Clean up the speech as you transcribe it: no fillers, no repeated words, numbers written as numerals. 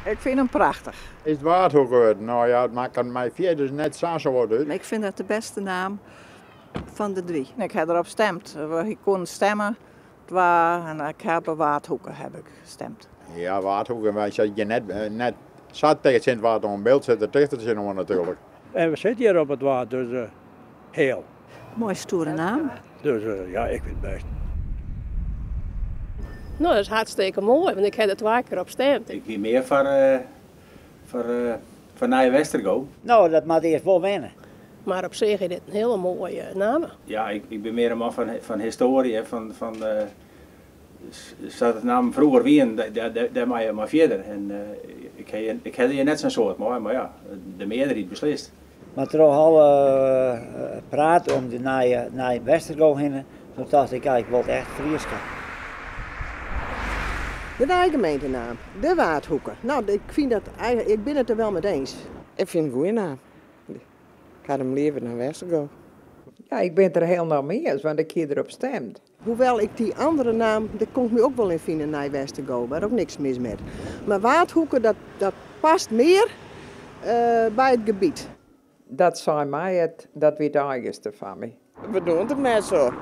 Ik fyn him prachtich. Is it Waadhoeke wurden? No ja, it makket my fierders net sa'n soad út. Ik fyn dat de bêste naam fan de drie. Ik ha derop stimd. We koene stimme, twa, en ik ha op Waadhoeke heb ik stimd. Ja, Waadhoeke, wy sitte hjir net, net sa tsjin it Waad oan. Bilt sit der tichter tsjinoan natuerlik. En we sitte hjir op it Waad, dus heel. Moai stoere naam. Dus ja, ik fyn it bêst. No, dat is hartstikke moai, want ik ha der twa kear op stimd. Ik wie mear foar Nije Westergo. No, dat moat earst wol wenne. Mar op sich is dit in hiele moaie namme. Ja, ik bin mear in man fan histoarje, fan sa't it nammen froeger wienen, dêr meie je mei fierder. En ik ha der hjir net sa'n soad mei, mar ja, de mearderheid beslist. Mar troch alle praat om de nije Westergo hinne, toen tocht ik, ja, ik wol it echt Frysk ha. De nije gemeentenaam, de Waadhoeke. No, ik fyn dat eigen, ik bin it der wol mei iens. Ik fyn it in goede naam. Ik ha him leaver dan Westergo. Ja, ik bin it der hielendal mei iens, want ik hie derop stimd. Hoewol ik dy oare naam, dêr kom ik my ek wol yn fine, Nij Westergo, dêr ek niks mis mei. Mar Waadhoeke, dat past mear by it gebiet. Dat sei my it, dat wie it eigenste fan my. We dogge it net sa.